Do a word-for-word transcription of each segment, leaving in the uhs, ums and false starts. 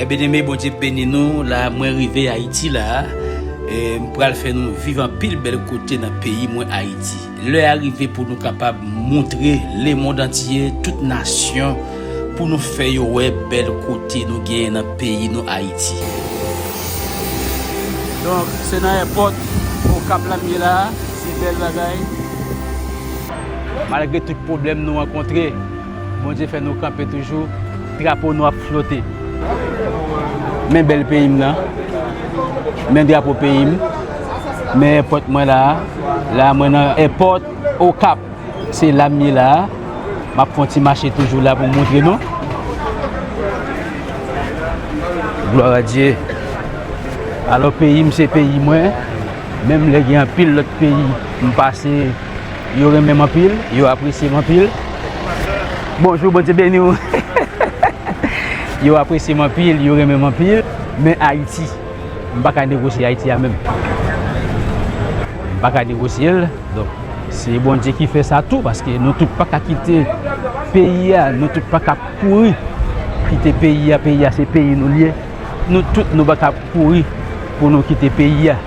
Byeneme, Bondye beni nou. La, mwen rive Ayiti la. E, m pral fè nou viv anpil bèl kote nan peyi mwen, Ayiti. Lè a rive pou nou kapab montre lemonn antye, tout nasyon, pou nou fè yo wè bèl kote nou genyen nan peyi nou, Ayiti. Donk, se nan èpòt Okap la m ye la. Se bèl bagay. Malgre tout pwoblèm nou rankontre, Bondye fè nou kanpe toujou. Drapo nou ap flote. Men bèl peyi m nan. Men drapo peyi m. Men èpòt mwen la a. La, mwen nan èpòt Okap. Se la m ye la a. M ap fè yon ti mache toujou la pou m montre nou. Glwa a Dye. Alò, peyi m se peyi mwen. Menm lè gen anpil lòt peyi m pase, yo renmen m anpil, yo apresye m anpil. Bonjou, Bondye beni w. Yo apresye m anpil, yo renmen m anpil. Men Ayiti, m pa ka negosye Ayiti a menm. M pa ka negosye l. Donk, se Bondye ki fè sa tou, paske nou tout pa ka kite peyi a, nou tout pa ka kouri kite peyi a. Peyi a se peyi nou l ye. Nou tout, nou pa ka kouri pou nou kite peyi a.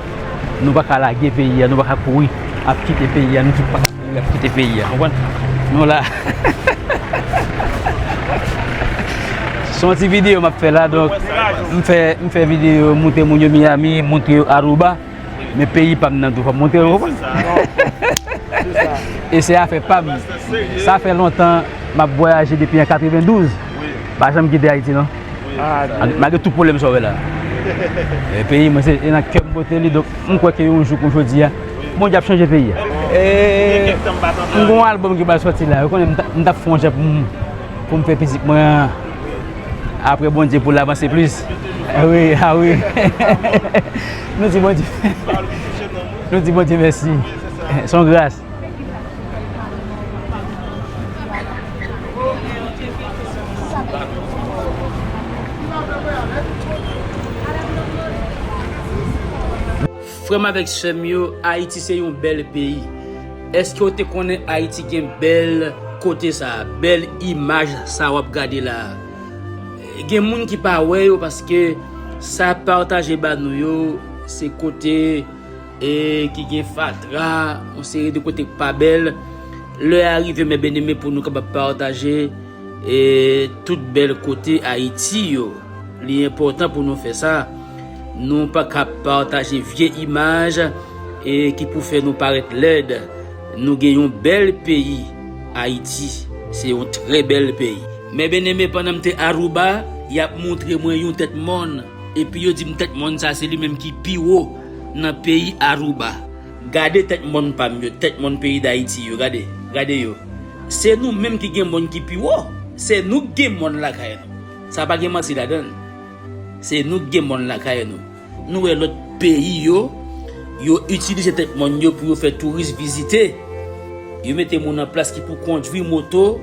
Nou pa ka lage peyi a, nou pa ka kouri ap kite peyi a, nou tout pa ka kouri ap kite peyi a. Konprann? Nou la. Se yon ti videyo m ap fè la, donk, m fè, m fè videyo, montre moun yo Miami, montre yo Aruba, men peyi pa m nan tou, fò m montre yo, konprann? E se afè pa m. Sa fè lontan m ap vwayaje depi an katrevendouz. Pa janm kite Ayiti, non. Malgre tout pwoblèm sa w wè la. E peyi mwen, se, e nan kè m pote li, donk, m kwè ke yon jou kon jodi a, Bondye ap chanje peyi a. E m gen yon albòm ki pral sòti la. Ou konnen m t ap, m t ap fè yon jan pou m, pou m fè mizik mwen an. Apre Bondye pou l avanse plis. Wi, a wi. Nou di Bondye. Nou di Bondye mèsi. Se yon gras. Frè m avèk sè m yo, Ayiti se yon bèl peyi. Èske w te konnen Ayiti gen bèl kote sa a, bèl imaj sa a w ap gade la a? Gen moun ki pa wè yo paske sa y ap pataje ba nou yo, se kote e ki gen fatra, yon seri de kote k pa bèl. Lè a rive, mè byeneme, pou nou kapab pataje e tout bèl kote Ayiti yo. Li enpòtan pou nou fè sa. Nou pa ka pataje vye imaj e ki pou fè nou parèt lèd. Nou gen yon bèl peyi, Ayiti. Se yon trè bèl peyi. Mè byeneme, pandan m te Aruba, y ap montre mwen yon tèt mòn. Epi yo di m tèt mòn sa se li menm ki pi wo nan peyi Aruba. Gade tèt mòn pa m yo, tèt mòn peyi Dayiti yo, gade, gade yo. Se nou menm ki gen mòn ki pi wo. Se nou ki gen mòn lakay nou. Sa pa gen manti ladan l. Se nou ki gen mòn lakay nou. Nou wè lòt peyi yo, yo itilize tèt mòn yo pou yo fè touris vizite. Yo mete moun an plas ki pou kondwi moto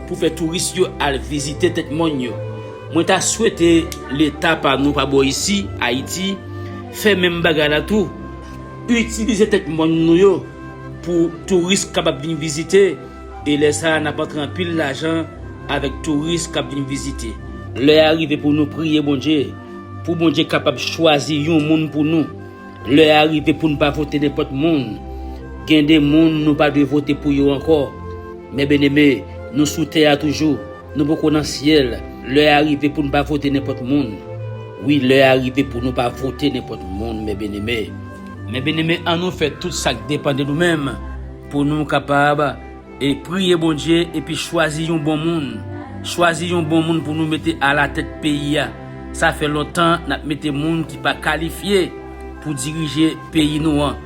pou fè touris yo al vizite tèt mòn yo. Mwen ta swete Leta pa nou pa bò isi, Ayiti, fè menm bagay la tou. Itilize tèt mòn nou yo pou touris kapab vin vizite. E lè sa a, n ap antre anpil lajan avèk touris k ap vin vizite. Lè a rive pou nou priye Bondye, pou Bondye kapab chwazi yon moun pou nou. Lè a rive pou n pa vote nenpòt moun. Gen de moun nou pa dwe vote pou yo ankò. Mè byeneme, nou sou tè a toujou. Nou poko nan syèl. Lè a rive pou n pa vote nenpòt moun. Wi, lè a rive pou nou pa vote nenpòt moun, mè byeneme. Mè byeneme, ann nou fè tout sa k depann de nou menm pou nou kapab e priye Bondye epi chwazi yon bon moun. Chwazi yon bon moun pou nou mete alatèt peyi a. Sa fè lontan n ap mete moun ki pa kalifye pou dirije peyi nou an.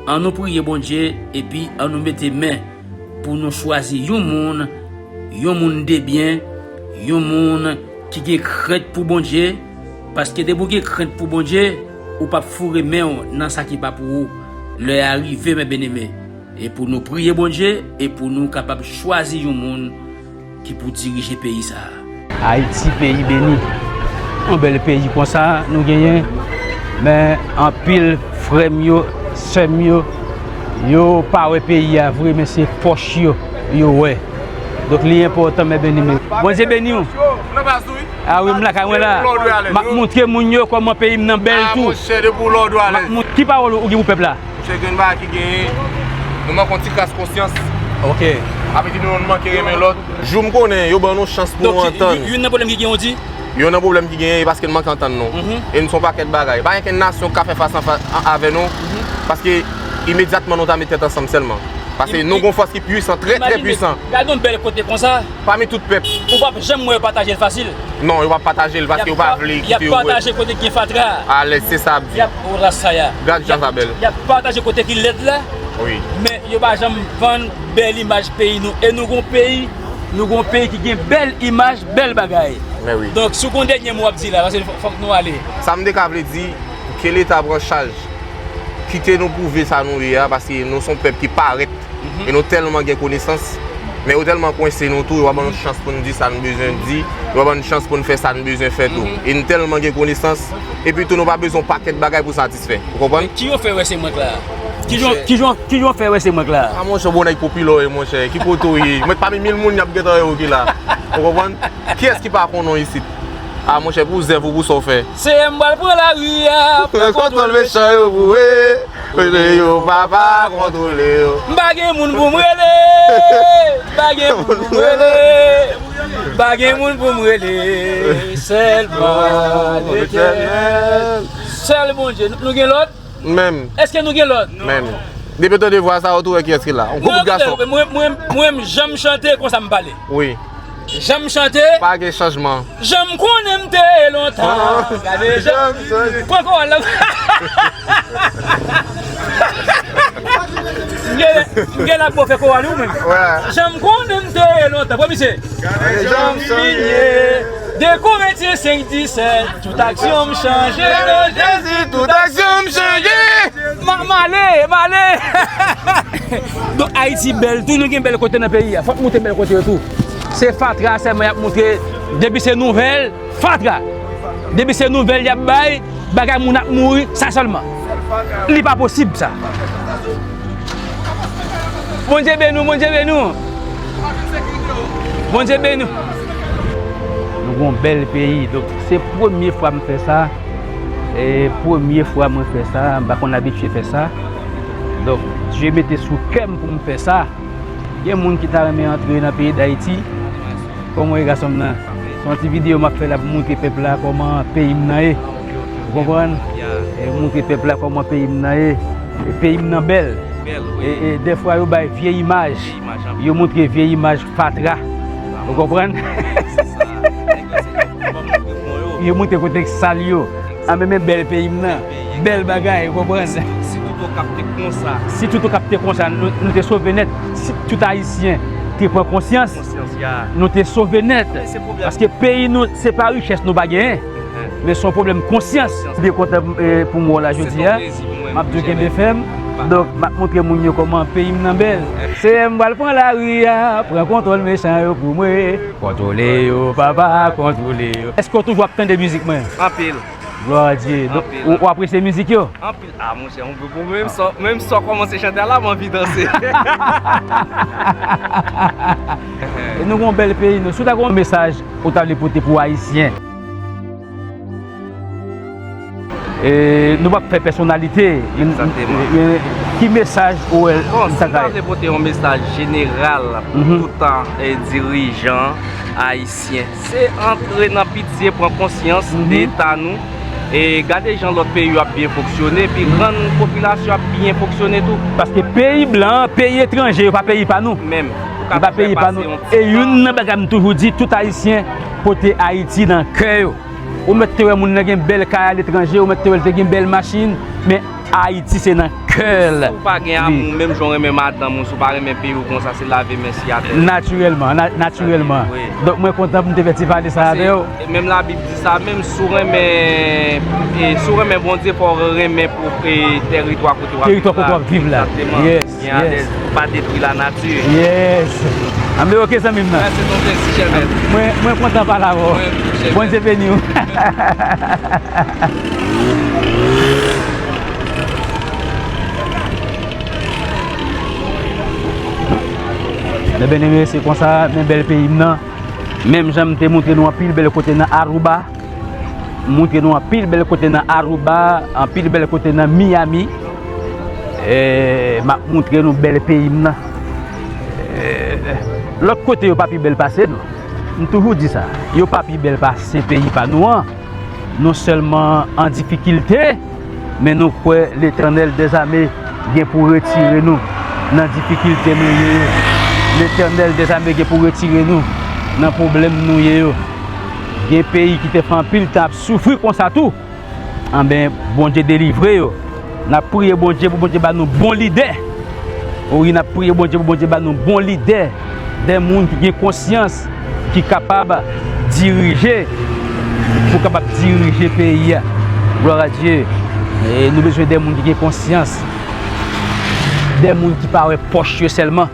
Ann nou priye Bondye epi ann nou mete men pou nou chwazi yon moun, yon moun debyen, yon moun ki gen krent pou Bondye, paske depi w gen krent pou Bondye, ou p ap foure men w nan sa ki pa pou ou. Lè a rive, mè byeneme, e pou nou priye Bondye, e pou nou kapab chwazi yon moun ki pou dirije peyi sa a. Ayiti, peyi beni. Yon bèl peyi konsa nou genyen, men anpil frè m yo, sè m yo, yo pa wè peyi a vre, men se pòch yo, yo wè. Donk, li enpòtan, mè byeneme. Bondye beni w. Nan baz ou, wi. Ah wi, m lakay mwen la. M ap montre moun yo kòman peyi m nan bèl tou. Ah, monchè, depi w la w dwe alèz. M ap mont-, ki pawòl ou gen pou pèp la? Monchè, gen bagay ki genyen. Nou manke yon ti kras konsyans. Ok. Apre di nou, nou manke renmen lòt. Jou m konnen, yo ban nou chans pou nou antann. Donk, youn nan pwoblèm ki genyen, ou di? Youn nan pwoblèm ki genyen, e paske n manke antann nou. Mhm. E nou se yon pakèt bagay. Pa gen kenn nasyon k ka fè fas an fas avè nou. Mhm. Paske imedyatman nou ta met tèt ansanm sèlman. Paske nou gen yon fòs ki pwisan, trè, trè pwisan. Imajine, gade yon bèl kote konsa. Pami tout pèp. Ou p ap janm wè yo pataje l fasil. Non, yo p ap pataje l paske yo pa vle kite yo wè. Y ap pataje kote ki gen fatra. Alèz, se sa ap di. Y ap, oh, ras sa a. Gad jan sa bèl. Y ap pataje kote ki lèd la. Wi. Men yo pa janm vann bèl imaj peyi nou. E nou gon peyi, nou gon peyi ki gen bèl imaj, bèl bagay. Men wi. Donk, si w gon dènye mo w ap di la, paske fò-, fòk nou ale. Sa m te ka vle di, ke Leta pran chaj. Kite nou pwouve sa nou ye a, paske nou se yon pèp ki parèt. Mhm. E nou tèlman gen konesans, men yo tèlman kwense nou tou, yo pa ban nou chans pou nou di sa nou bezwen di, yo pa ban nou chans pou nou fè sa nou bezwen fè tou. Mhm. E nou tèlman gen konesans, epi tou nou pa bezwen yon pakèt bagay pou satisfè. Ou konprann? Ki jan w fè wè se mwen k la a? Ki jan, ki jan, ki jan w fè wè se mwen k la a? A monchè, bon nèg popilè w ye, monchè. Ki kote w ye? Mwen pami mil moun y ap gentan wè w ki la. Ou konprann? Kiyès ki pa konnen w isit? A monchè, pou zèv ou, pou sa w fè. Seyè m pral pran lari a, pran kontwòl mechan yo pou mwen. Rele yo, papa, kontwole yo. M pa gen moun pou m rele. M pa gen moun pou m rele. M pa gen moun pou m rele. Sèlman Letènèl. Sèl Bondye. Nou, nou gen lòt? Menm. Èske nou gen lòt? Menm. Depi w tande vwa sa, ou tou wè kiyès ki la. Yon gwo boug gason. Mwen, mwen, mwen, mwen, jan m chante, konsa m pale. Wi. Jan m chante. Pa gen chanjman. Jan m konnen m te ye lontan. Ah, gade jan m chante. Pran kòwal la. M gen, m gen la pou fè kòwal ou menm. Wè. Jan m konnen m te ye lontan. Pran misye. Gade jan m vin ye. De Korentyen senk disèt, tout aksyon m chanje. Nan Jezi, tout aksyon m chanje. M, m ale, m ale. Donk, Ayiti bèl tou, nou gen bèl kote nan peyi a. Fòk moute bèl kote yo tou. Se fatra sèlman y ap montre. Depi se nouvèl, fatra. Depi se nouvèl y ap bay, bagay moun ap mouri, sa sèlman. Li pa posib, sa. Bondye beni w, Bondye beni w. Bondye beni w. Nou gon bèl peyi. Donk, se premye fwa m fè sa. E premye fwa mwen fè sa, m pa konn abitye fè sa. Donk, Dye mete sou kè m pou m fè sa. Gen moun ki ta renmen antre nan peyi Dayiti. Kòman w ye, gason m nan? Se yon ti videyo m ap fè la pou montre pèp la kòman peyi m nan ye. Ou konprann? E montre pèp la kòman peyi m nan ye. E peyi m nan bèl. E, e dèfwa yo bay vye imaj. Yo montre vye imaj fatra. Ou konprann? Yo montre kote k sal yo. An, men, men bèl peyi m nan. Bèl bagay, ou konprann? Si, si tout w kapte konsa. Si tout w kapte konsa, nou, nou te sove nèt. Si tout Ayisyen te pran konsyans, nou te sove nèt. Paske peyi nou, se pa richès nou pa genyen. Men se yon pwoblèm konsyans. M byen kontan, eh, pou m wè w la jodi a. M ap di w kenbe fèm. Donk, m ap montre moun yo kòman peyi m nan bèl. Seyè m pral pran lari a, pran kontwòl mechan yo pou mwen. Kontwole yo, papa, kontwole yo. Èske w toujou ap tande mizik mwen? Anpil. Glwa a Dye. Donk, ou, ou apresye mizik yo? Anpil. Ah, monchè, mwen, mwen, menm sa, menm sa w kòmanse chante a la, m anvi danse. E nou gon bèl peyi, nou. Si w ta gon mesaj ou ta vle pote pou Ayisyen. E nou p ap fè pèsonalite. Egzakteman. E, e, ki mesaj ou wè? Bon, si m ta vle pote yon mesaj jeneral pou tout, e, dirijan ayisyen, se antre nan pitye, pran konsyans de eta nou, e gade jan lòt peyi yo ap byen fonksyone, epi rann popilasyon ap byen fonksyone tou. Paske peyi blan, peyi etranje, yo pa peyi pa nou. Menm. Yo pa peyi pa nou. E youn nan bagay m toujou di, tout Ayisyen pote Ayiti nan kè yo. Ou mèt te wè moun nan gen bèl kay aletranje, ou mèt te wè l te gen bèl machin, men Ayiti se nan kè l. Si w pa gen amou, menm jan w renmen madanm ou, si w pa renmen peyi w konsa, se lave men sou atè. Natirèlman, na-, natirèlman. Wi. Donk, mwen kontan pou m te fè ti pale sa avè w. E menm Labib di sa, menm si w renmen, e, si w renmen Bondye, fò w renmen pou, e, tèritwa kote w ap viv la. Tèritwa kote w ap viv la. Egzakteman. Yes. Gen alèz, pa detwi lanati. Yes. Anben, oke, zanmi m nan. Mwen, mwen kontan pale avè w. Bondye beni w. Mezanmi, se konsa, men bèl peyi m nan. Menm jan m te montre nou anpil bèl kote nan Aruba, m montre nou anpil bèl kote nan Aruba, anpil bèl kote nan Miami. E, m ap montre nou bèl peyi m nan. E, lòt kote yo pa pi bèl pase nou. M toujou di sa. Yo pa pi bèl pase peyi pa nou an. Nou sèlman an difikilte, men nou kwè Letènèl dèzame gen pou retire nou nan difikilte nou ye yo. Letènèl dèzame gen pou retire nou nan pwoblèm nou ye yo. Gen peyi ki te fè anpil tan ap soufri konsa tou. Anben, Bondye delivre yo. N ap priye Bondye pou Bondye ba nou bon lidè. Wi, n ap priye Bondye pou Bondye ba nou bon lidè, de moun ki gen konsyans, ki kapab dirije, pou kapab dirije peyi a. Glwa a Dye. E nou bezwen de moun ki gen konsyans, de moun ki pa wè pòch yo sèlman,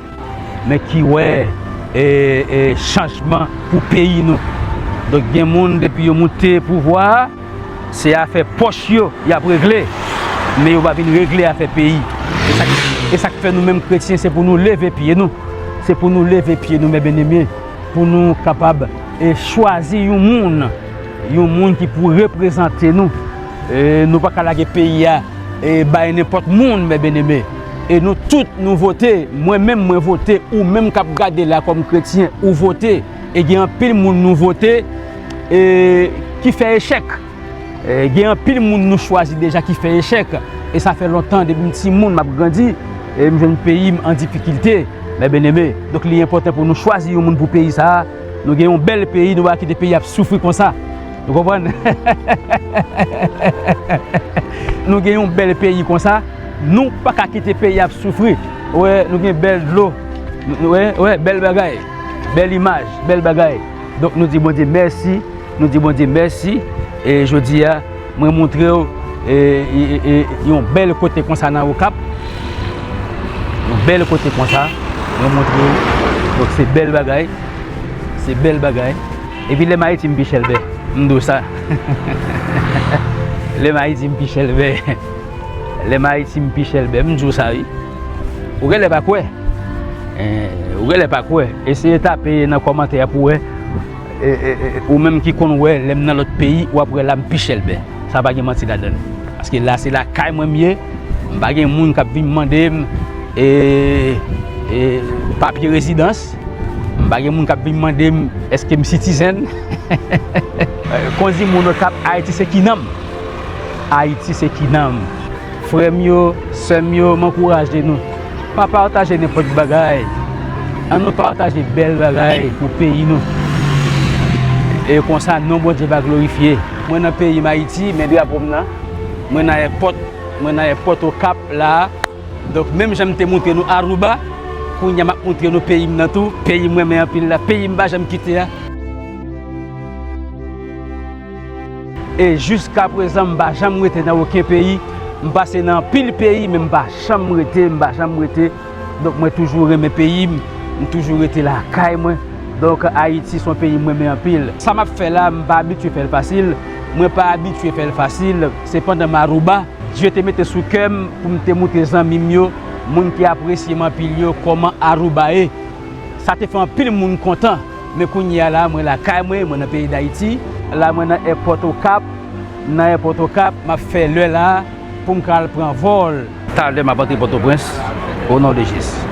men ki wè, e, e, chanjman pou peyi nou. Donk, gen moun, depi yo moute pouvwa a, se afè pòch yo y ap regle, men yo pa vin regle afè peyi. E sa, e sa k fè nou menm kretyen, se pou nou leve pye nou. Se pou nou leve pye nou, mè byeneme, pou nou kapab, e, chwazi yon moun, yon moun ki pou reprezante nou. E, nou pa ka lage peyi a, e, bay nenpòt moun, mè byeneme. E nou tout, nou vote. Mwen menm, mwen vote. Ou menm k ap gade la kòm kretyen, ou vote. E gen anpil moun nou vote, e, ki fè echèk. E, gen anpil moun nou chwazi deja ki fè echèk. E sa fè lontan, depi m timoun, m ap grandi, e m jwenn peyi m an difikilte, mè byeneme. Donk, li enpòtan pou nou chwazi yon moun pou peyi sa a. Nou gen yon bèl peyi, nou pa kite peyi ap soufri konsa. Nou konprann? Nou gen yon bèl peyi konsa, nou pa ka kite peyi ap soufri. Wè, nou gen bèl dlo. Wè, wè, bèl bagay. Bèl imaj, bèl bagay. Donk, nou di Bondye mèsi. Nou di Bondye mèsi. E jodi a, mwen montre w, e, e, e, e, yon bèl kote konsa nan Okap. Yon bèl kote konsa, mwen montre w. Donk, se bèl bagay. Se bèl bagay. Epi lè m Ayiti, m pi chèlbè. M di w sa. Lè m Ayiti, m pi chèlbè. Lè m Ayiti, m pi chèlbè. M di w sa, wi. Ou genlè pa kwè. Eh, ou genlè pa kwè. Eseye tape nan kòmantè a pou w wè. E, e, e, ou menm ki konn wè, lè m nan lòt peyi, w ap wè la m pi chèlbè. Sa pa gen manti ladan l. Paske la, se lakay mwen m ye. M pa gen moun k ap vin mande m, e, e, papye rezidans. M pa gen moun k ap vin mande m, èske m citizen. Kon di moun Okap, Ayiti se kinan m. Ayiti se kinan m. Frè m yo, sè m yo, m ankouraje nou. Pa pataje nenpòt bagay. An nou pataje bèl bagay pou peyi nou. E konsa, non Bondye va glorifye. Mwen nan peyi m Ayiti, men drapo m nan. Mwen nan èpòt, mwen nan èpòt Okap la. Donk, menm jan m te montre nou Aruba, kounye a m ap montre nou peyi m nan tou. Peyi m renmen anpil la, peyi m pa janm kite a. E jiskaprezan, m pa janm rete nan okenn peyi. M pase nan anpil peyi, men m pa janm rete, m pa janm rete. Donk, mwen toujou renmen peyi m, m toujou rete lakay mwen. Donk, Ayiti se yon peyi m renmen anpil. Sa m ap fè la, m pa abitye fè l fasil. Mwen pa abitye fè l fasil. Sepandan, m Aruba, Dye te mete sou kè m pou m te montre zanmi m yo, moun ki apresye m anpil yo, kòman Aruba ye. Sa te fè anpil moun kontan. Men kounye a la, mwen lakay mwen, mwen nan peyi Dayiti. La, mwen nan èpòt Okap. Nan èpòt Okap, m ap fè lè la pou m ka al pran vòl. Talè, m ap antre Pòtoprens, o non de Jezi.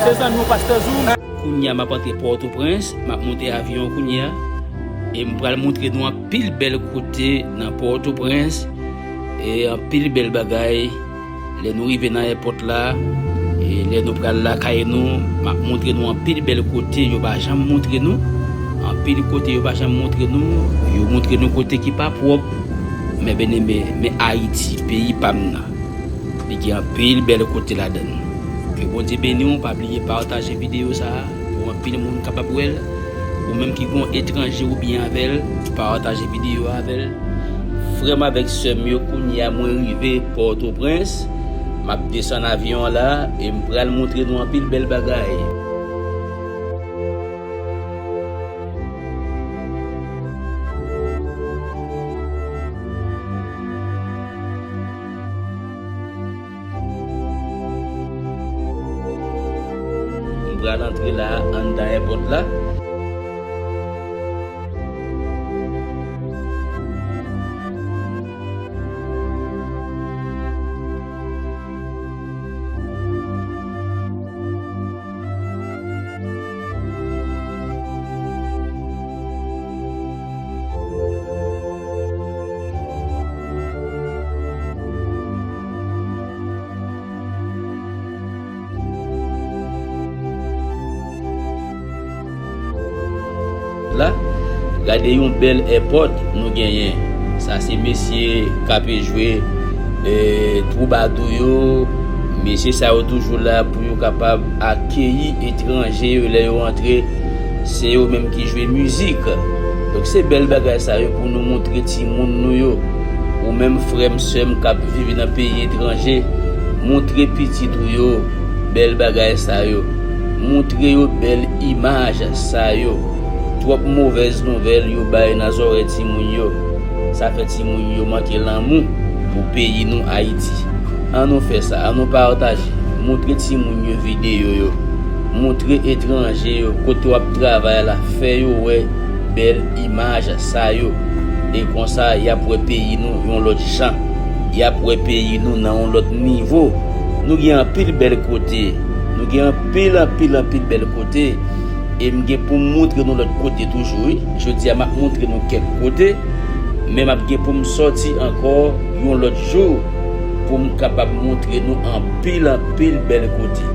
Se zanmi w, Pastè Zou. Kounye a, m ap antre Pòtoprens, m ap monte avyon kounye a. E m pral montre nou anpil bèl kote nan Pòtoprens. E anpil bèl bagay. Lè nou rive nan èpòt la, e lè nou pral lakay nou, m ap montre nou anpil bèl kote yo pa janm montre nou. Anpil kote yo pa janm montre nou, yo montre nou kote ki pa pwòp. Men byeneme, men Ayiti, peyi pa m nan. Li gen anpil bèl kote ladan l. Ke Bondye beni w, pa bliye pataje videyo sa a. Pou anpil moun kapab wè l. Ou menm ki gon etranje ou byen avè l, pataje videyo a avè l. Frè m avèk sè m yo, kounye a mwen rive Pòtoprens. M ap desann avyon an la e m pral montre nou anpil bèl bagay. M pral antre la, anndan èpòt la. la. Gade yon bèl èpòt nou genyen. Sa se mesye k ape jwe, e, twoubadou yo. Mesye sa yo toujou la pou yo kapab akeyi etranje yo lè yo antre. Se yo menm ki jwe mizik. Donk, se bèl bagay sa yo pou nou montre timoun nou yo. Ou menm, frè m, sè m k ap viv nan peyi etranje, montre pitit ou yo bèl bagay sa yo. Montre yo bèl imaj sa yo. Twòp movèz nouvèl yo bay nan zòrèy timoun yo. Sa fè timoun yo manke lanmou pou peyi nou, Ayiti. An nou fè sa, an nou pataje. Montre timoun yo videyo yo. Montre etranje yo, kote w ap travay la, fè yo wè bèl imaj sa yo. E konsa, y ap wè peyi nou yon lòt jan. Y ap wè peyi nou nan yon lòt nivo. Nou gen anpil bèl kote. Nou gen anpil, anpil, anpil bèl kote. E m gen pou m montre nou lòt kote toujou, wi. Jodi a, m ap montre nou kèk kote, men m ap gen pou m sòti ankò yon lòt jou pou m kapab montre nou anpil, anpil bèl kote.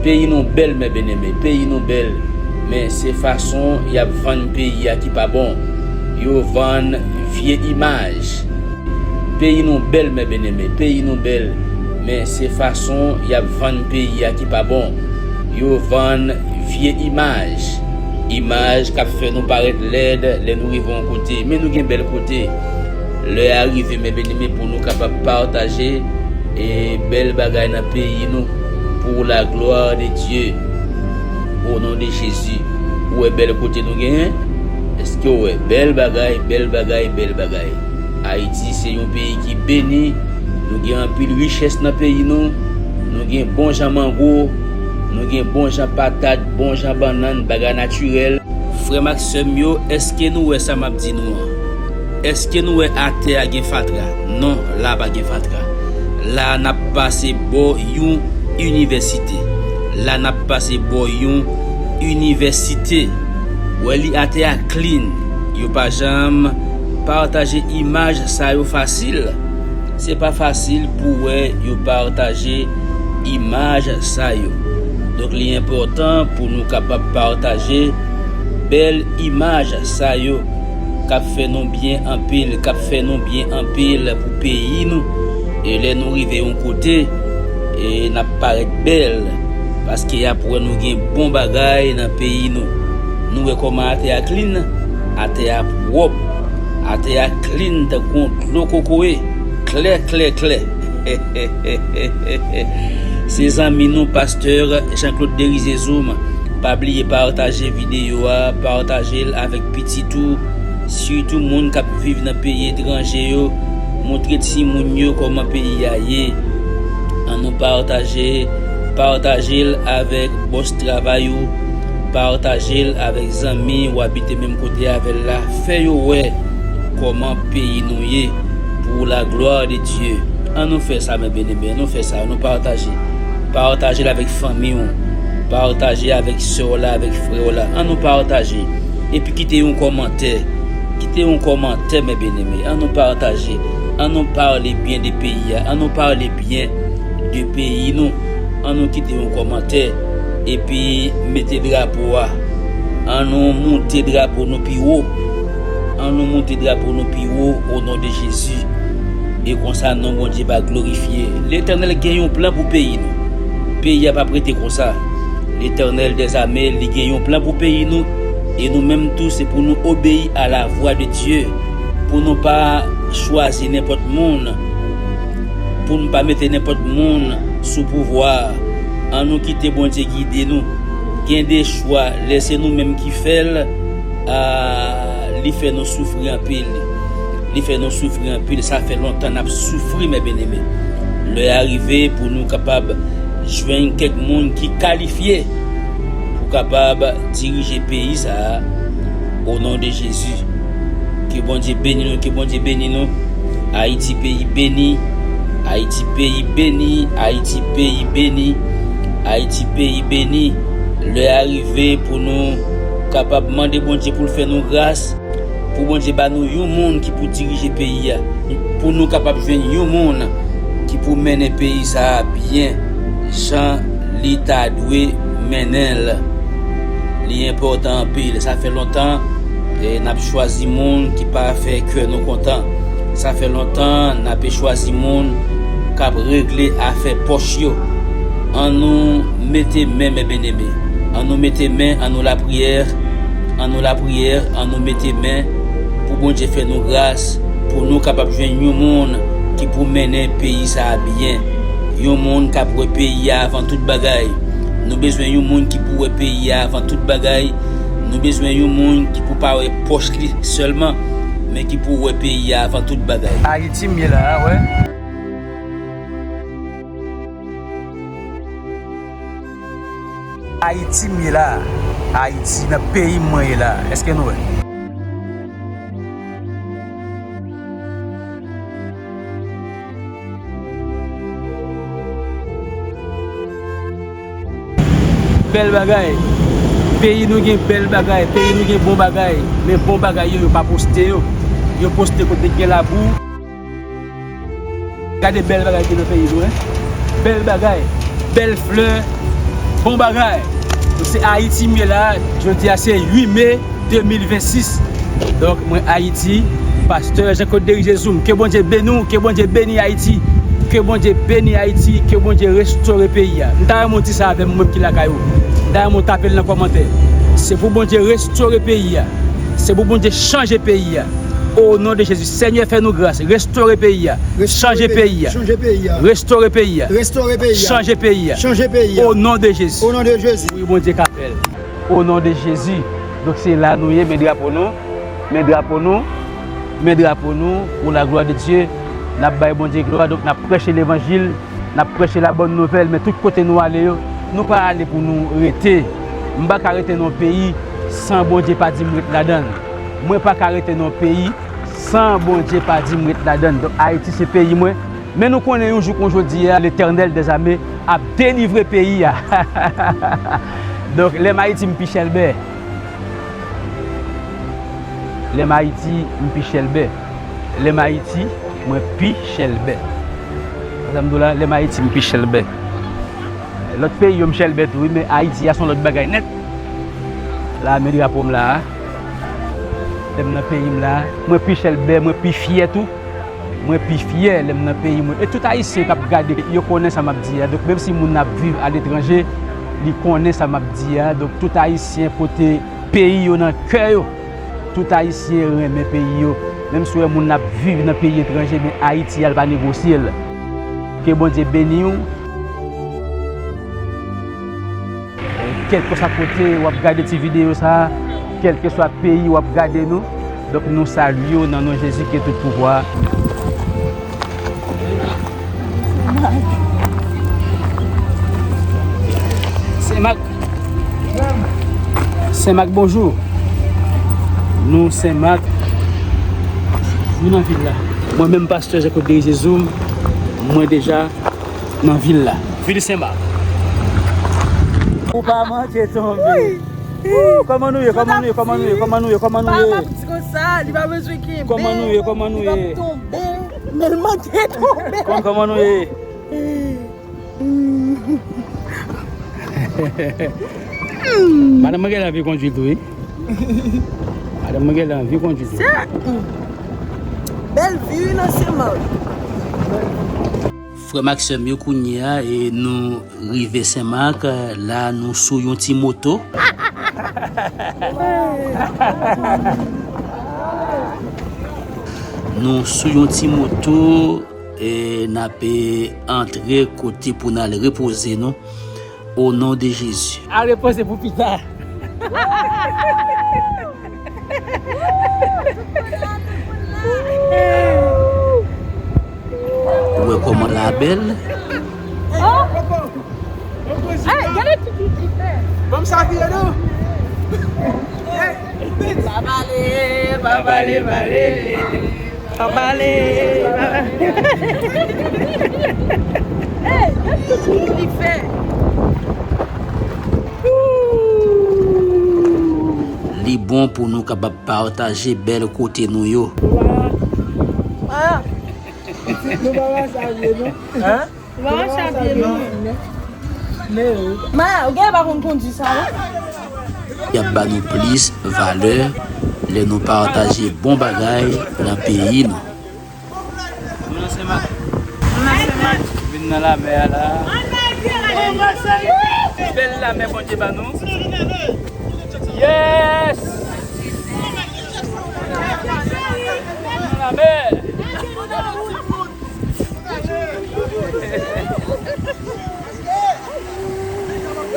Peyi nou bèl, mè byeneme, peyi nou bèl, men se fason y ap vann peyi a ki pa bon. Yo vann vye imaj. Peyi nou bèl, mè byeneme, peyi nou bèl, men se fason y ap vann peyi a ki pa bon. Yo vann vye imaj, imaj k ap fè nou parèt lèd lè nou rive yon kote, men nou gen bèl kote. Lè a rive, mè byeneme, pou nou kapab pataje, e, bèl bagay nan peyi nou, pour la gloire de Dieu, au nom de Jésus. Ou wè bèl kote nou genyen? Èske w wè? Bèl bagay, bèl bagay, bèl bagay. Ayiti se yon peyi ki beni. Nou gen anpil richès nan peyi nou. Nou gen bon jan mango. Nou gen bon jan patat, bon jan bannann, bagay natirèl. Frè m ak sè m yo, èske nou wè sa m ap di nou an? Èske nou wè atè a gen fatra? Non, la a pa gen fatra. La a n ap pase bò yon inivèsite. La a n ap pase bò yon inivèsite. Wè li atè a clean. Yo pa janm pataje imaj sa yo fasil. Se pa fasil pou wè yo pataje imaj sa yo. Donk, li enpòtan pou nou kapab pataje bèl imaj sa yo k ap fè nou byen anpil, k ap fè nou byen anpil pou peyi nou. E lè nou rive yon kote, e n ap parèt bèl, paske y ap wè nou gen bon bagay nan peyi nou. Nou wè kòman atè a clean, atè a pwòp, atè a clean tankou yon dlo kokoye, klè, klè, klè. Se zanmi nou, pastè Jean Claude Derizezoum. Pa bliye pataje videyo a, pataje l avèk pitit ou, sitou moun k ap viv nan peyi etranje yo. Montre timoun yo kòman peyi a ye. An nou pataje, pataje l avèk bòs travay ou, pataje l avèk zanmi w abite menm kote avè l la. Fè yo wè kòman peyi nou ye, pour la gloire de Dieu. An nou fè sa, mè byeneme, an nou fè sa, an nou pataje. Pataje l avèk fanmi w, pataje avèk sè w la, avèk frè w la. An nou pataje. Epi kite yon kòmantè. Kite yon kòmantè, mè byeneme. An nou pataje. An nou pale byen de peyi a. An nou pale byen de peyi nou. An nou kite yon kòmantè. Epi mete drapo a. An nou moute drapo nou pi wo. An nou moute drapo nou pi wo, o non de Jezi. E konsa, non Bondye va glorifye. Letènèl gen yon plan pou peyi nou. Peyi a p ap rete konsa. Letènèl dèzame, li gen yon plan pou peyi nou. E nou menm tou, se pou nou obeyi a la vwa de Dye. Pou nou pa chwazi nenpòt moun. Pou nou pa mete nenpòt moun sou pouvwa. An nou kite Bondye gide nou. Gen de chwa, lè se nou menm ki fè l, a, li fè nou soufri anpil. Li fè nou soufri anpil. Sa fè lontan n ap soufri, mè byeneme. Lè a rive pou nou kapab jwenn kèk moun ki kalifye pou kapab dirije peyi sa a, o non de Jezi. Ke Bondye beni nou, ke Bondye beni nou. Ayiti peyi beni, Ayiti peyi beni, Ayiti peyi beni, Ayiti peyi beni. Lè a rive pou nou kapab mande Bondye pou l fè nou gras, pou Bondye ba nou yon moun ki pou dirije peyi a, pou nou kapab jwenn yon moun ki pou mennen peyi sa a byen, jan li ta dwe mennen l. Li enpòtan anpil. Sa fè lontan E n ap chwazi moun ki pa fè kè nou kontan. Sa fè lontan n ape chwazi moun k ap regle afè pòch yo. An nou mete men, mes bien-aimés. An nou mete men, an nou lapriyè. An nou lapriyè, an nou mete men pou Bondye fè nou gras, pou nou kapab jwenn yon moun ki pou mennen peyi sa a byen. Yon moun k ap wè peyi a avan tout bagay. Nou bezwen yon moun ki pou wè peyi a avan tout bagay. Nou bezwen yon moun ki pou pa wè pòch li sèlman, men ki pou wè peyi a avan tout bagay. Ayiti m ye la a, wè. Ayiti m ye la a. Ayiti, nan peyi m mwen ye la a. Èske nou wè? Bèl bagay. Peyi nou gen bèl bagay. Peyi nou gen bon bagay. Men bon bagay yo, yo pa poste yo. Yo poste kote k gen labou. Gade bèl bagay ki nan peyi nou, en. Bèl bagay. Bèl flè. Bon bagay. Se Ayiti m ye la. Jodi a se uit me de mil vennsis. Donk, mwen Ayiti, pastè Jean Claude Derisier Zoom. Ke Bondye beni w, ke Bondye beni Ayiti. Ke Bondye beni Ayiti, ke Bondye restore peyi a. M ta renmen w di sa avè m, ou menm ki lakay ou. M ta renmen w tape l nan kòmantè. Se pou Bondye restore peyi a. Se pou Bondye chanje peyi a. O non de Jezi. Senyè, fè nou gras. Restore peyi a. Chanje peyi a. Chanje peyi a. Restore peyi a. Restore peyi a. Chanje peyi a. Chanje peyi a. O non de Jezi. O non de Jezi. Wi, Bondye ka fè l. O non de Jezi. Donk, se la nou ye, men drapo nou, men drapo nou, men drapo nou, pour la gloire de Dieu. N ap bay Bondye glwa, donk, n ap preche levanjil, n ap preche la bonne nouvelle, men tout kote nou ale yo, nou pa ale pou nou rete. M pa ka rete nan yon peyi san Bondye pa di m ret ladan l. Mwen pa ka rete nan yon peyi san Bondye pa di m ret ladan l. Donk, Ayiti se peyi mwen. Men nou konnen yon jou kon jodi a, Letènèl dèzame ap delivre peyi a. Donk, lè m Ayiti, m pi chèlbè. Lè m Ayiti, m pi chèlbè. Lè m Ayiti, mwen pi chèlbè. Sa m di w la, lè m Ayiti, m pi chèlbè. Lòt peyi yo, m chèlbè tou, wi, men Ayiti a, se yon lòt bagay nèt. La, men drapo m la a. Lè m nan peyi m la a, mwen pi chèlbè, mwen pi fyè tou. Mwen pi fyè lè m nan peyi mwen. E tout Ayisyen k ap gade, yo konnen sa m ap di a. Donk, menm si moun ap viv aletranje, li konnen sa m ap di a. Donk, tout Ayisyen pote peyi yo nan kè yo. Tout Ayisyen renmen peyi yo. Menm si w wè moun ap viv nan peyi etranje, men Ayiti a, l pa negosye l. Ke Bondye beni w. Kèlkeswa kote w ap gade ti videyo sa a, kèlkeswa peyi w ap gade nou, donk, nou salye w nan non Jezi ki gen tout pouvwa. Senmak. Senmak, bonjou. Nou Senmak. Nou nan vil la. Mwen menm, pastè Jean Claude Derisier Zoom, mwen deja nan vil la. Vil Senmak. Ou pa manke tonbe. Wouy. Wou, kòman nou ye? Kòman nou ye? Kòman nou ye? Kòman nou ye? Kòman nou ye? Papa di konsa, li pa bezwen kenbe. Kòman nou ye? Kòman nou ye? Li p ap tonbe. Men l manke tonbe. Kòman, kòman nou ye? Madanm mwen genlè anvi kondui tou, wi. Madanm mwen genlè anvi kondui tou. Sa, hmm. Bèl vi nan Senmak. Frè m ak sè m yo, kounye a, e nou rive Senmak, la nou sou yon ti moto. Nou sou yon ti moto, e n ape antre kote pou n al repoze nou. O non de Jezi. A repoze pou pita. Ou wè kòman la bèl? Oh! Hey, gade tout li fè. Ban m sa vire non. Pa pale, pa pale, pale. Pa pale, pa pale. Hey, gade tout li fè. Li bon pou nou kapab pataje bèl kote nou yo. Ah. Nou pa wè sa vye non. Hein? Nou pa wè sa vye non. Men wi. Ma, ou gen pa konn kondui sa, wi. Y ap ba nou plis valè. Lè nou pataje bon bagay nan peyi nou. Nou nan Senmak. Nou nan Senmak. Vin nan lamè a la. Bèl lamè Bondye ba nou. Yes! Nan lamè.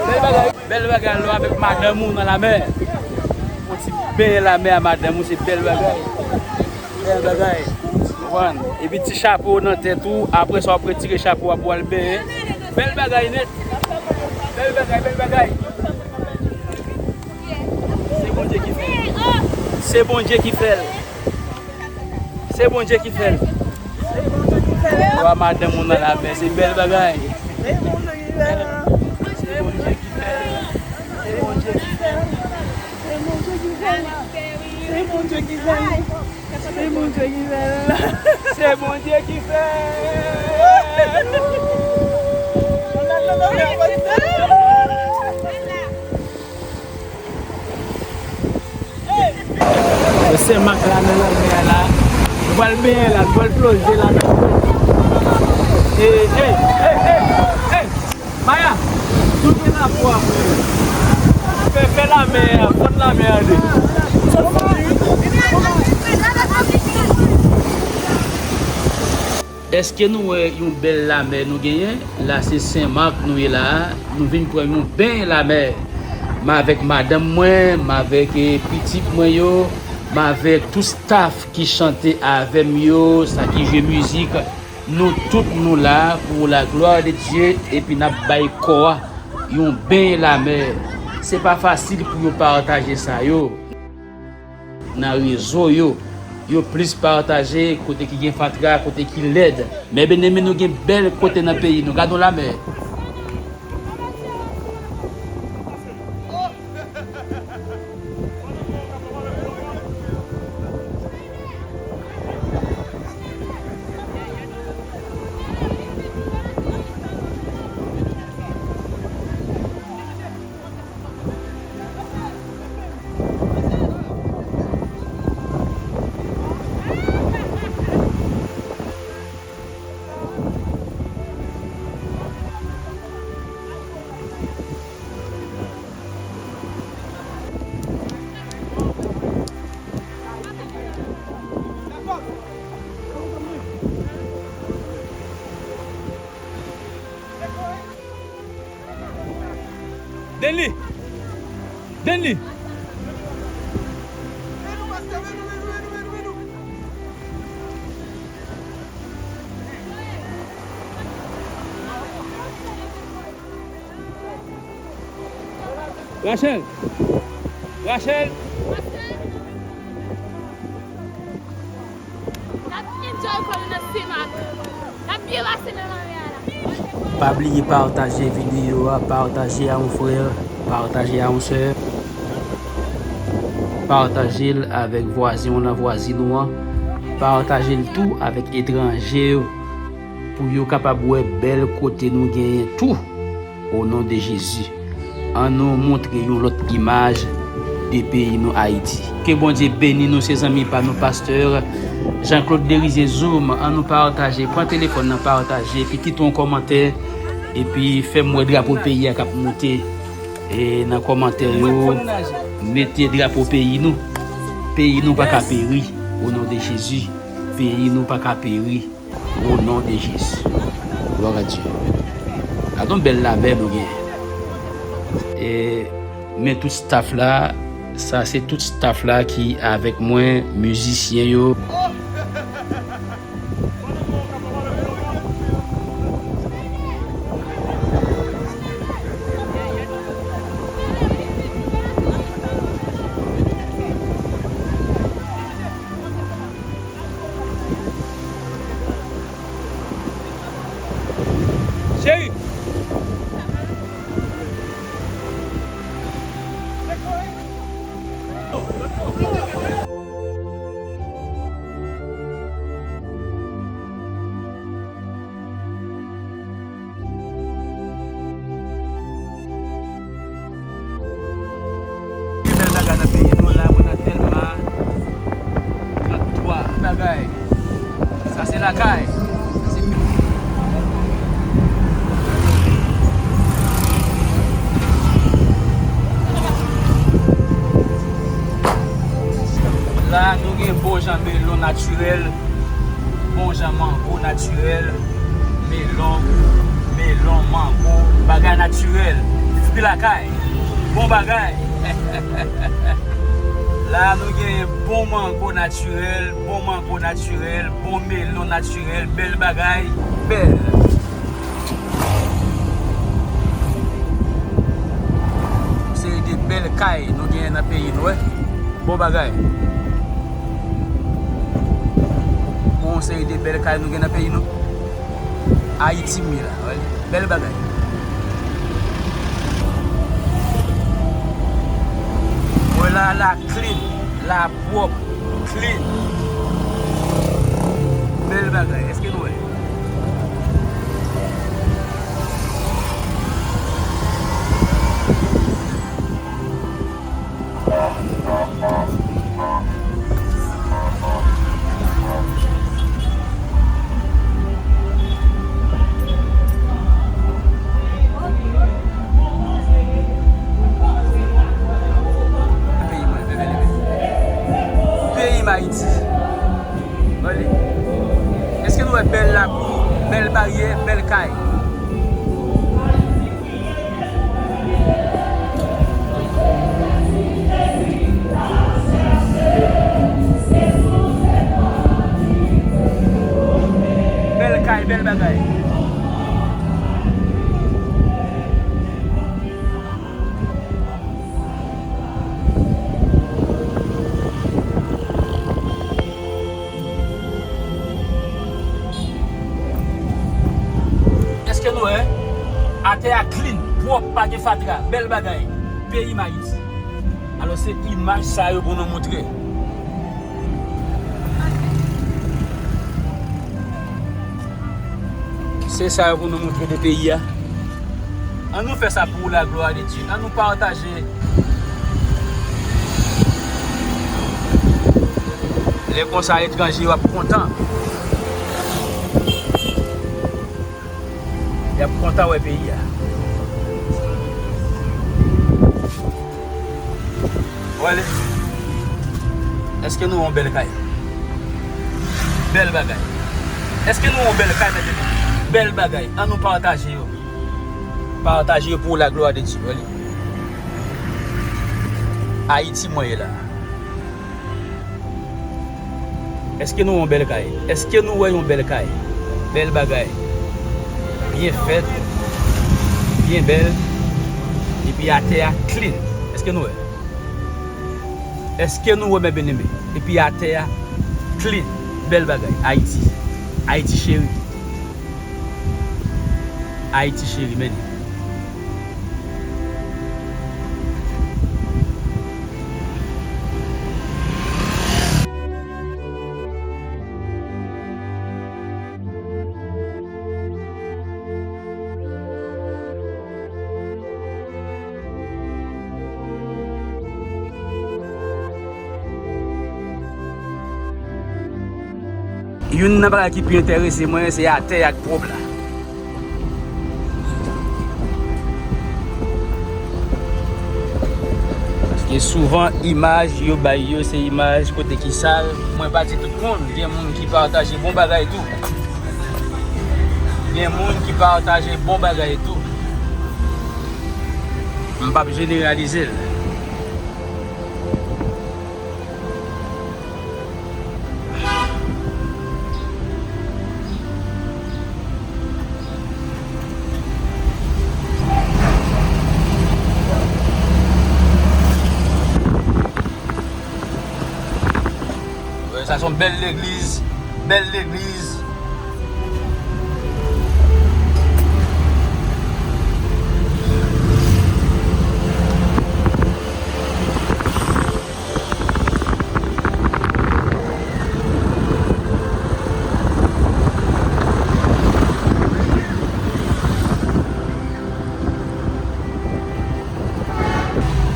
Bèl bagay, bèl bagay lè w avèk madanm ou nan lamè. Yon ti benyen lamè a madanm ou, se bèl bagay. Bèl bagay. Konprann? Epi ti chapo nan tèt ou, apre sa w ap retire chapo a pou w al benyen. Bèl bagay nèt. Bèl bagay, bèl bagay. Se Bondye ki fè l. Se Bondye ki fè l. Se Bondye ki fè l. Wa madanm ou nan lamè, se bèl bagay. Se Bondye ki fè l. Se Bondye ki fè l. Se Bondye ki fè l. Se Bondye ki fè l. Senmak la nan lanmè a la. Nou pral benyen la, nou pral plonje la nan lanmè. Ey, ey, ey, ey, ey. Maya, nou gen lapwa pou yo. Fè, fè lanmè a, fòt lanmè a de. Èske nou wè yon bèl lamè nou genyen? La se Senmak nou ye la a. Nou vin pran yon benyen lamè. M avèk madanm mwen, m avèk, eh, pitit mwen yo, m avèk tout staff ki chante avè m yo, sa ki jwe mizik. Nou tout nou la pour la gloire de Dieu epi n ap bay kò a yon benyen lamè. Se pa fasil pou yo pataje sa yo. Nan rezo yo. Yo plis pataje kote ki gen fatra, kote ki lèd. Men byeneme, nou gen bèl kote nan peyi nou. Gade yon lamè. Denly! Denly! Rachel! Rachel! N ap enjoy kò nou nan Senmak. N ap byen pase nan lanmè a la. Pa bliye pataje videyo a, pataje a yon frè, pataje a yon sè. Pataje l avèk vwazen w lan, vwazin ou an. Pataje l tou avèk etranje yo, pou yo kapab wè bèl kote nou genyen tou. O non de Jezi, ann nou montre yon lòt imaj de peyi nou Ayiti. Ke Bondye beni nou, se zanmi pa nou, pastè Jean Claude Derizier Zoom. Ann nou pataje, pran telefòn nan, pataje, epi kite yon kòmantè, epi fè m wè drapo peyi a k ap moute, e, nan kòmantè yo. Mete drapo peyi nou. Peyi nou pa ka peri, o non de Jezi. Peyi nou pa ka peri. O non de Jezi. Glwa a Dye. Gade yon bèl lamè nou gen. E, men tout staff la, sa se tout staff la ki avèk mwen, mizisyen yo. Cheri! Gen bèl bagay nan peyi nou la, mwen nan Dèlma, Kay. La, nou gen bon jan melon natirèl, bon jan mango natirèl, melon, melon, mango, bagay natirèl, fwi lakay, bon bagay. La, nou gen bon mango natirèl, bon mango natirèl, bon melon natirèl, bèl bagay, bèl. Yon seri de bèl kay nou genyen nan peyi nou, wè. Bon bagay. Yon seri de bèl kay nou gen nan peyi nou. Ayiti m ye la, wè. Bèl bagay. Wè la, la clean, la pwòp, clean. Bèl bagay. Èske nou wè? Peyi mwen, peyi m Ayiti. Gade. Èske nou wè bèl lakou, bèl baryè, bèl kay? Bèl kay, bèl bagay. Èske nou wè? Atè a clean, pwòp, pa gen fatra, bèl bagay. Peyi m Ayiti. Alò, se imaj sa yo pou nou montre. Se sa yo pou nou montre de peyi a. Ann nou fè sa pou la glwa de Dye. Ann nou pataje. Lè konsa, etranje yo ap kontan. Y ap kontan wè peyi a. Wè li. Èske nou wè yon bèl kay? Bèl bagay. Èske nou wè yon bèl kay nan peyi? Bèl bagay. Ann nou pataje yo. Pataje yo pou la glwa de Dye. Wè li. Ayiti mwen ye la. Èske nou wè yon bèl kay? Èske nou wè yon bèl kay? Bèl bagay. Byen fèt. Byen bèl. Epi atè a clean. Èske nou wè? Èske nou wè, mè byeneme? Epi atè a clean. Bèl bagay. Ayiti. Ayiti cheri. Ayiti cheri, men. Youn nan bagay ki pi enterese mwen, se atè ak pwòp la. Paske souvan, imaj yo bay yo, se imaj kote ki sal. Mwen pa di tout moun, gen moun ki pataje bon bagay tou. Gen moun ki pataje bon bagay tou. M p ap jeneralize l. Sa se yon bèl legliz, bèl legliz.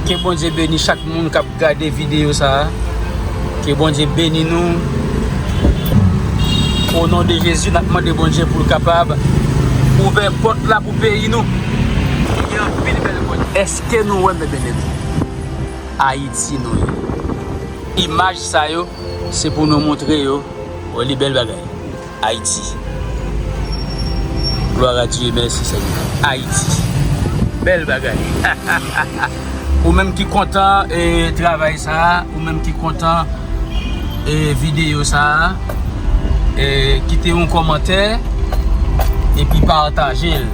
Ke Bondye beni chak moun k ap gade videyo sa a. Ke Bondye beni nou. O non de Jezi, n ap mande Bondye pou l kapab ouvè pòt la pou peyi nou. Gen anpil bèl kote. Èske nou wè, mè byeneme? Ayiti nou ye. Imaj sa yo, se pou nou montre yo. Wè li, bèl bagay. Ayiti. Gloire à Dieu, merci Seigneur. Ayiti. Bèl bagay. Ou menm ki kontan, e, travay sa a, ou menm ki kontan, e, videyo sa a, e, kite yon kòmantè, epi pataje l.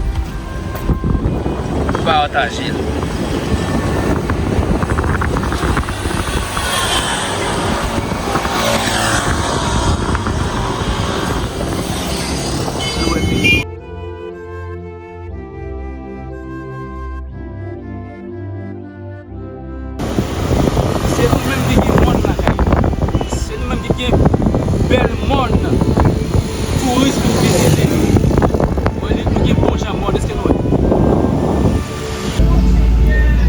Pataje l. Se nou menm ki gen mòn lakay nou. Se nou menm ki gen bèl mòn touris pou vizite. Wè li, nou gen bon jan mòn, èske nou wè?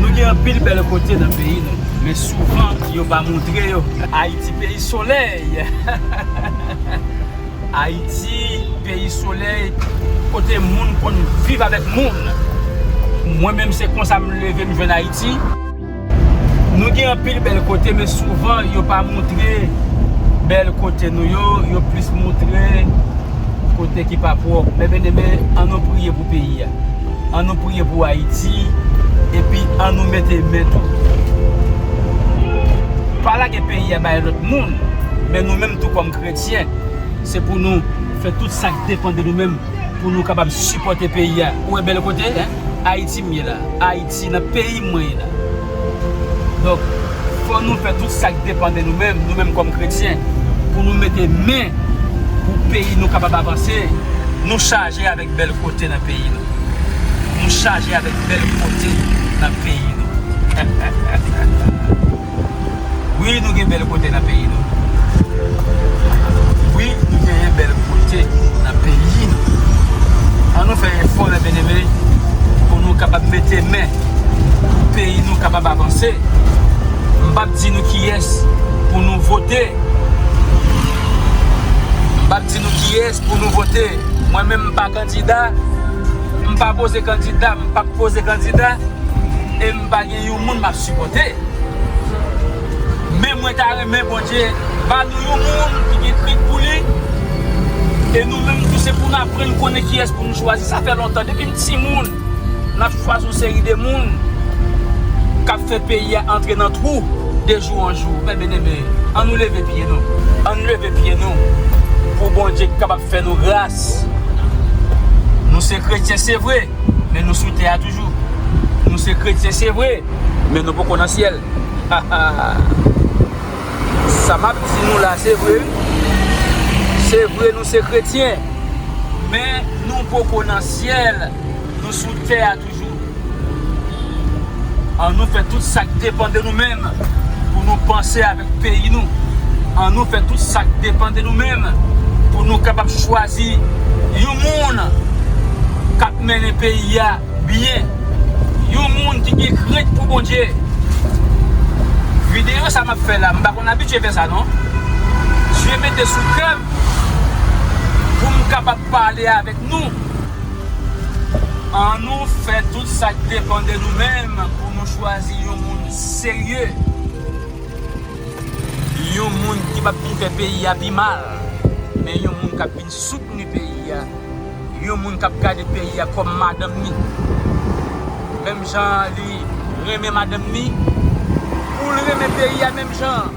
Nou gen anpil bèl kote nan peyi nou, men souvan yo pa montre yo. Ayiti peyi solèy. Ayiti, peyi solèy, kote moun konn viv avèk moun. Mwen menm, se konsa m leve, m jwenn Ayiti. Nou gen anpil bèl kote, men souvan yo pa montre bèl kote nou yo, yo plis montre kote ki pa pwòp. Mè byeneme, ann nou priye pou peyi a. Ann nou priye pou Ayiti, epi ann nou mete men tou. Pa lage peyi a bay lòt moun, men nou menm tou kòm kretyen, se pou nou fè tout sa k depann de nou menm pou nou kapab sipòte peyi a. Ou wè bèl kote, en? Ayiti m ye la. Ayiti nan peyi mwen ye la. Donk, fò nou fè tout sa k depann de nou menm, nou menm kòm kretyen, pou nou mete men pou peyi nou kapab avanse. Nou chaje avèk bèl kote nan peyi nou. Nou chaje avèk bèl kote nan peyi nou. Wi, nou gen bèl kote nan peyi nou. Wi, nou genyen bèl kote nan peyi nou. Ann nou fè efò, mè byeneme, pou nou kapab mete men, pou peyi nou kapab avanse. M p ap di nou kiyès pou nou vote. M p ap di nou kiyès pou nou vote. Mwen menm, m pa kandida. M pa poze kandida. M p ap poze kandida. E m pa gen yon moun m ap sipòte. Men mwen ta renmen Bondye ba nou yon moun ki gen krent pou li. E nou menm tou, se pou n aprann konnen kiyès pou nou chwazi. Sa fè lontan, depi m timoun, n ap chwazi yon seri de moun k ap fè peyi a antre nan twou de jou an jou. Mè byeneme, ann nou leve pye nou. Ann leve pye nou pou Bondye kapab fè nou gras. Nou se kretyen, se vre, men nou sou tè a toujou. Nou se kretyen, se vre, men nou poko nan syèl. Sa m ap di nou la, se vre, wi. Se vre, nou se kretyen, men nou poko nan syèl. Nou sou tè a toujou. Ann nou fè tout sa k depann de nou menm pou nou panse avèk peyi nou. Ann nou fè tout sa k depann de nou menm pou nou kapab chwazi yon moun k ap mennen peyi a byen. Yon moun ki gen krent pou Bondye. Videyo sa m ap fè la, m pa konn abitye fè sa non. Dye mete sou kè m pou m kapab pale avèk nou. Ann nou fè tout sa k depann de nou menm pou nou chwazi yon moun serye. Yon moun ki p ap vin fè peyi a pi mal, men yon moun k ap vin soutni peyi a. Yon moun k ap gade peyi a kòm madanm li. Menm jan li renmen madanm li, pou l renmen peyi a menm jan.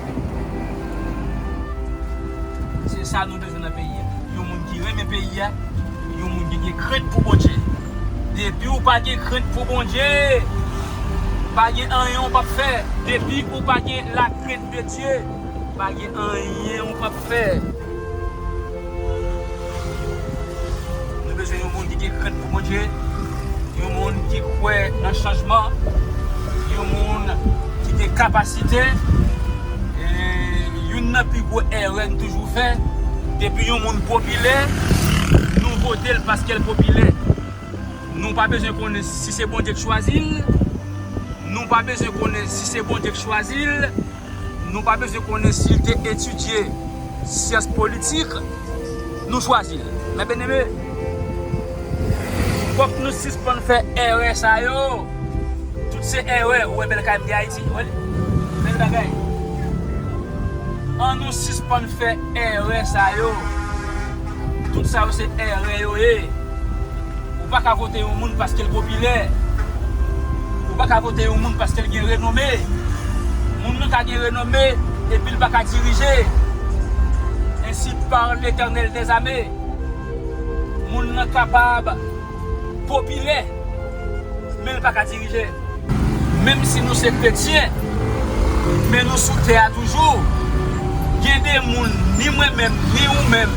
Se sa nou bezwen nan peyi a. Yon moun ki renmen peyi a, yon moun ki gen krent pou Bondye. Depi w pa gen krent pou Bondye, pa gen anyen w p ap fè. Depi ou pa gen lakrent de Dye, pa gen anyen ou p ap fè. Nou bezwen yon moun ki gen krent pou Bondye, yon moun ki kwè nan chanjman, yon moun ki gen kapasite. E youn nan pi gwo erè n toujou fè, depi yon moun popilè, nou vote l paske l popilè. Nou pa bezwen konnen si se Bondye k chwazi l. Nou pa bezwen konnen si se Bondye k chwazi l. Nou pa bezwen konnen si l te etidye syans politik. Nou chwazi l. Mè byeneme, fòk nou sispann fè erè sa yo. Tout se erè. Ou wè bèl kay m gen Ayiti? Ou wè l? Bèl bagay. An nou sispann fè erè sa yo. Tout sa yo se erè yo ye. Ou pa ka vote yon moun paske l popilè. Ou pa ka vote yon moun paske l gen renome. Moun nan ka gen renome epi l pa ka dirije. Ainsi parle l'Éternel des armées. Moun nan kapab popilè, men l pa ka dirije. Menm si nou se kretyen, men nou sou tè a toujou. Gen de moun, ni mwen menm, ni ou menm,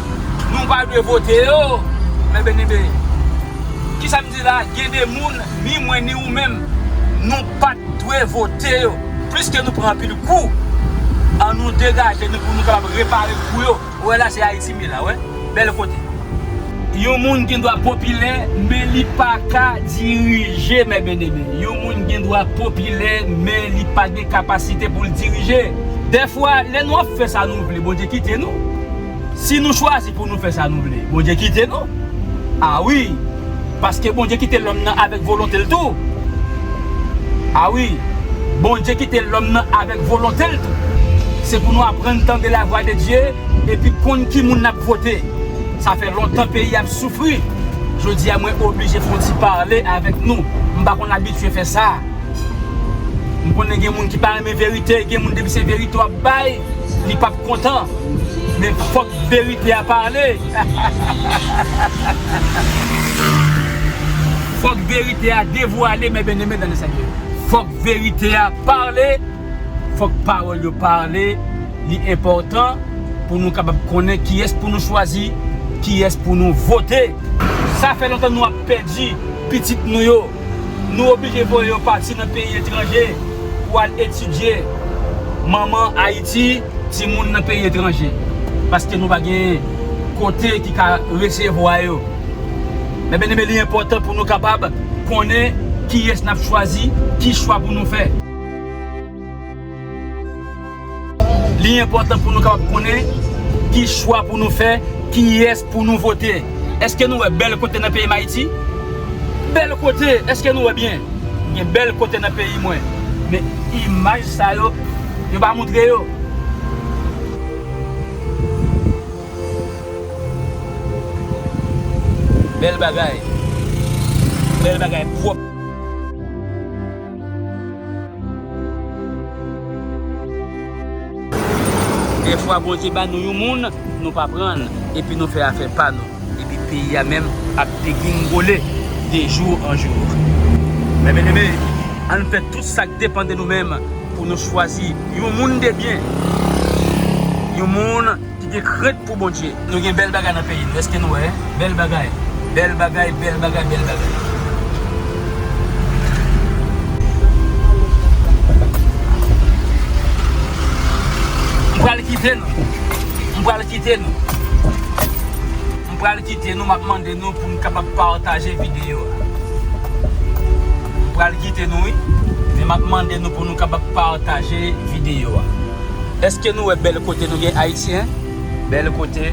nou pa dwe vote yo. Mè byeneme, kisa m di la? Gen de moun, ni mwen, ni ou menm, nou pa t dwe vote yo. Pliske nou pran anpil kou, an nou degaje nou pou nou kapab repare kou yo. Ou wè la, se Ayiti m ye la, wè. Bèl kote. Yon moun gen dwa popilè, men li pa ka dirije, mè byeneme. Yon moun gen dwa popilè, men li pa gen kapasite pou l dirije. Dèfwa, lè nou ap fè sa nou vle, Bondye kite nou. Si nou chwazi pou nou fè sa nou vle, Bondye kite nou. A wi, paske Bondye kite lòm nan avèk volonte l tou. A wi, Bondye kite lòm nan avèk volonte l tou. Se pou nou aprann tande lavwa de Dye epi konn ki moun n ap vote. Sa fè lontan peyi ap soufri. Jodi a, mwen oblije fè yon ti pale avèk nou. M pa konn abitye fè sa. M konnen gen moun ki pa renmen verite, gen moun depi se verite w ap bay, li p ap kontan. Men fòk verite a pale. Fòk verite a devwale, mè byeneme dan le Senyè. Fòk verite a pale. Fòk pawòl yo pale. Li enpòtan pou nou kapab konnen kiyès pou nou chwazi, kiyès pou nou vote. Sa fè lontan nou ap pèdi pitit nou yo. Nou oblije voye yo pati nan peyi etranje pou al etidye. Manman Ayiti, timoun nan peyi etranje. Paske nou pa gen kote ki ka resevwa yo. Mè byeneme, li enpòtan pou nou kapab konnen kiyès n ap chwazi, ki chwa pou nou fè. Li enpòtan pou nou kapab konnen ki chwa pou nou fè, kiyès pou nou vote. Èske nou wè bèl kote nan peyi m Ayiti? Bèl kote, èske nou wè byen? Gen bèl kote nan peyi mwen. Men imaj sa yo, yo pa montre yo. Bèl bagay. Bèl bagay pwòp. Dèfwa Bondye ba nou yon moun, nou pa pran l, epi nou fè afè pa nou. Epi peyi a menm ap degringole de jou an jou. Mè byeneme, ann fè tout sa k depann de nou menm pou nou chwazi yon moun de byen, yon moun ki gen krent pou Bondye. Nou gen bèl bagay nan peyi nou. Èske nou wè? Bèl bagay. Bèl bagay, bèl bagay, bèl bagay. M pral kite nou. M pral kite nou. M pral kite nou, m ap mande nou pou n kapab pataje videyo a. M pral kite nou, wi. Men m ap mande nou pou nou kapab pataje videyo a. Èske nou wè bèl kote nou gen Ayisyen? Bèl kote.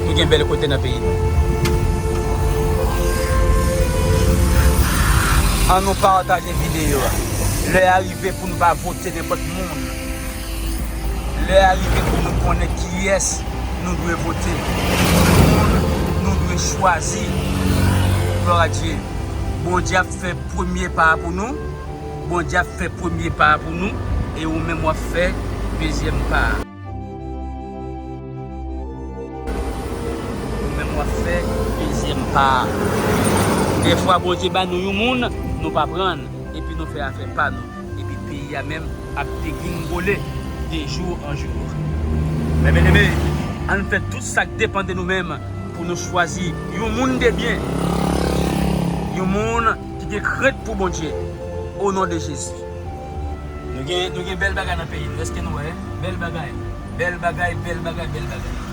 Nou gen bèl kote nan peyi nou. Ann nou pataje videyo a. Lè a rive pou nou pa vote nenpòt moun. Lè a rive pou nou konnen kiyès nou dwe vote. Ki moun nou dwe chwazi. Glwa a Dye. Bondye ap fè premye pa a pou nou. Bondye ap fè premye pa a pou nou, e ou menm w ap fè dezyèm pa a. Ou menm w ap fè dezyèm pa a. Dèfwa Bondye ba nou yon moun, nou pa pran l, epi nou fè afè pa nou. Epi peyi a menm ap degringole de jou an jou. Mè byeneme, ann fè tout sa k depann de nou menm pou nou chwazi yon moun de byen, yon moun ki gen krent pou Bondye, o non de Jezi. Nou gen, nou gen bèl bagay nan peyi nou. Èske nou wè? Bèl bagay. Bèl bagay, bèl bagay, bèl bagay.